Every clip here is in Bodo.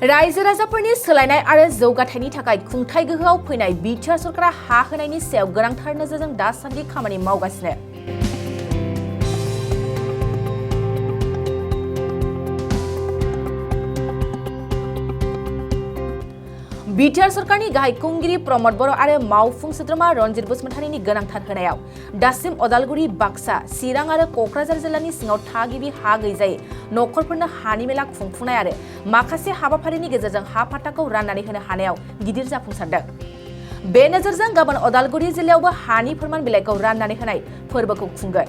रायजो राजाफोरनि सोलायनाय आरो जौगाथायनि थाखाय खुंथाय गोहोआव फैनाय बिटिआर सरकारा हा होनायनि सायाव गोनांथार नोजोरजों दासान्दि खामानि मावगासिनो। बिटिआर सरकारनि गाहाय खुंगिरि प्रमद बर' आरो मावफुं सोद्रोमा रनजित बसुमतारीनि गोनांथार होनायाव दासिम अदालगुरि, बाक्सा, चिरां आरो क'क्राझार जिल्लानि सिङाव थागिबि हा गैजायै नखरफोरनो हानि मेला खुंफुंनाय आरो माखासे हाबाफारिनि गेजेरजों हा पाट्टाखौ राननानै होनो हानायाव गिदिर जाफुंसारदों। बे नोजोरजों गाबोन अदालगुरि जिल्लायावबो हानि फोरमान बिलाइखौ राननानै होनाय फोरबोखौ खुंगोन।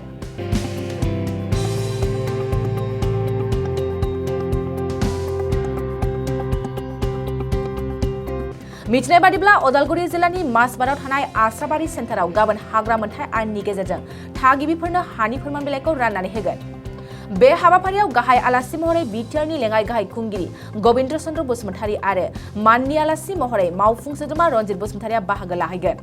मिथिनाय बादिब्ला अदालगुरि जिल्लानि मासबाराव थानाय आस्राबारि सेन्टाराव गाबोन हाग्रा मोनथाय आयेननि गेजेरजों थागिबिफोरनो हानि फोरमान बिलाइखौ राननानै होगोन। बे हाबाफारियाव गाहाय आलासि महरै बिटिआरनि लेङाइ गाहाय खुंगिरि गबिन्द्र चन्द्र बसुमतारी आरो माननि आलासि महरै मावफुं सोद्रोमा रनजित बसुमतारीया बाहागो लाहैगोन।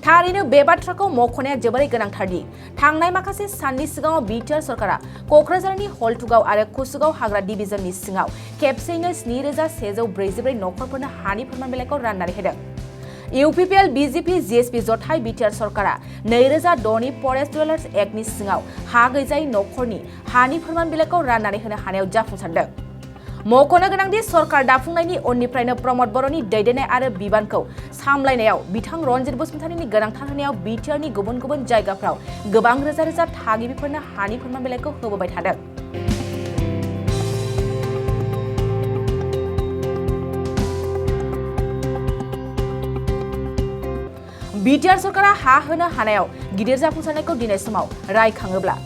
थारैनो बे बाथ्राखौ मख'नाया जोबोरै गोनांथारदि थांनाय माखासे साननि सिगाङाव बिटिआर सरकारा क'क्राझारनि हलथुगाव आरो कुसुगाव हाग्रा डिभिजननि सिङाव खेबसेयैनो 7,144 नखरफोरनो हानि फोरमान बिलाइखौ राननानै होदों। इउपिपिएल, बिजेपि, जिएसपि जथाय बिटिआर सरकारा 2006नि फरेस्ट डुवेलार्स एक्टनि सिङाव हा गैजायै नखरनि हानि फोरमान बिलाइखौ राननानै होनो हानायाव जाफुंसारदों। मख'नो गोनांदि सरकार दाफुंनायनि उननिफ्रायनो प्रमद बर'नि दैदेननाय आरो बिबानखौ सामलायनायाव बिथां रनजित बसुमतारीनि गोनांथार होनायाव बिटिआरनि गुबुन गुबुन जायगाफ्राव गोबां रोजा रोजा थागिबिफोरनो हानि फोरमान बिलाइखौ होबोबाय थादों। बिटिआर सरकारा हा होनो हानायाव गिदिर जाफुंसारनायखौ दिनै समाव रायखाङोब्ला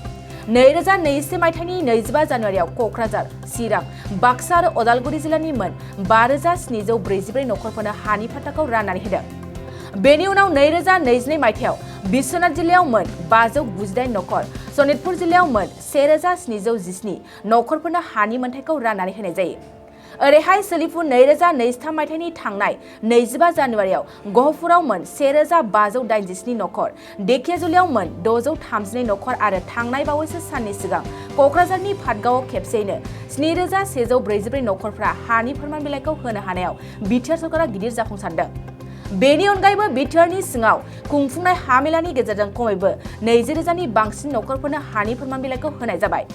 2021 मायथाइनि 25 जानुवारियाव क'क्राझार, चिरां, बाक्सा आरो अदालगुरि जिल्लानि मोन 5,744 नखरफोरनो हानि पाट्टाखौ राननानै होदों। बेनि उनाव 2022 मायथाइयाव बिश्वनाथ जिल्लायाव मोन 598 नखर, सनितपुर जिल्लायाव मोन 1,717 नखरफोरनो हानि मोनथायखौ राननानै होनाय जायो। ओरैहाय सोलिफु 2023 मायथाइनि थांनाय 25 जानुवारियाव गहपुराव मोन 1,587 नखर, धेकियाजुलियाव मोन 632 नखर आरो थांनाय बावैसो साननि सिगां क'क्राझारनि फाटगावआव खेबसेयैनो 7,144 नखरफ्रा हानि फोरमान बिलाइखौ होनो हानायाव बिटिआर सरकारा गिदिर जाफुंसारदों। बेनि अनगायैबो बिटिआरनि सिङाव खुंफुंनाय हा मेलानि गेजेरजों खमैबो 20,000नि बांसिन नखरफोरनो हानि फोरमान बिलाइखौ होनाय जाबाय।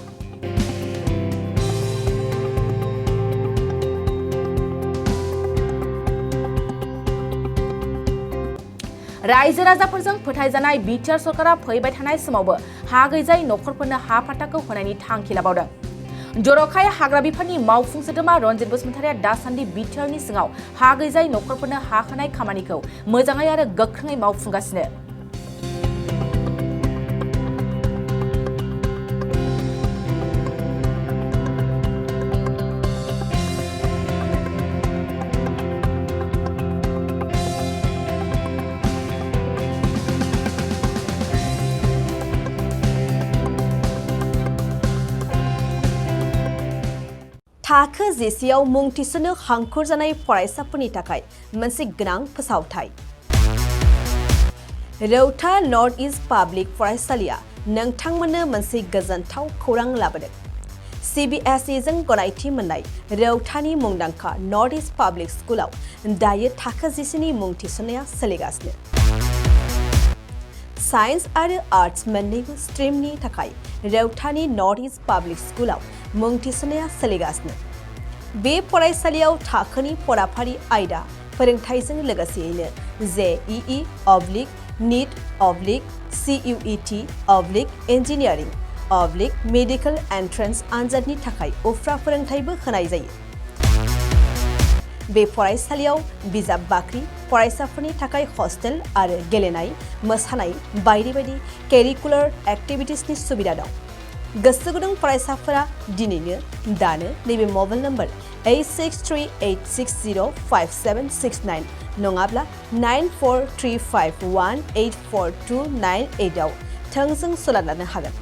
रायजो राजाफोरजों फोथायजानाय बिटिआर सरकारा फैबाय थानाय समावबो हा गैजायै नखरफोरनो हा पाट्टाखौ होनायनि थांखि लाबावदों। जर'खायै हाग्रा बिफाननि मावफुं सोद्रोमा रनजित बसुमतारीया दासान्दि बिटिआरनि सिङाव हा गैजायै नखरफोरनो हा होनाय खामानिखौ मोजाङै आरो गोख्रोङै मावफुंगासिनो। थाखो जिसेआव मुं थिसननो हांखुर जानाय फरायसाफोरनि थाखाय मोनसे गोनां फोसावथाय। रौता नर्थ इस्ट पाब्लिक फरायसालिया नोंथांमोननो मोनसे गोजोनथाव खौरां लाबोदों। CBSE जों गनायथि मोननाय रौतानि मुंदांखा नर्थ इस्ट पाब्लिक स्कुलाव दायो थाखो जिसेनि मुं थिसननाया सोलिगासिनो। साइन्स आरो आर्ट्स मोन्नैबो स्ट्रिमनि थाखाय रौतानि नर्थ इस्ट पाब्लिक स्कुलाव मुं थिसननाया सोलिगासिनो। बे फरायसालियाव थाखोनि फराफारि आयदा फोरोंथायजों लोगोसेयैनो JEE, NEET, CUET, engineering, medical entrance आनजादनि थाखाय उफ्रा फोरोंथायबो होनाय जायो। बे फरायसालियाव बिजाब बाख्रि, फरायसाफोरनि थाखाय हस्टेल आरो गेलेनाय, मोसानाय बायदि बायदि केरिकुलार एक्टिभिटिसनि सुबिदा दं। गोसो गुदुं फरायसाफोरा दिनैनो दानो नैबे मबाइल नम्बर 8638605769 नङाब्ला 9435184298 आव थोंजों सोलाद लानो हागोन।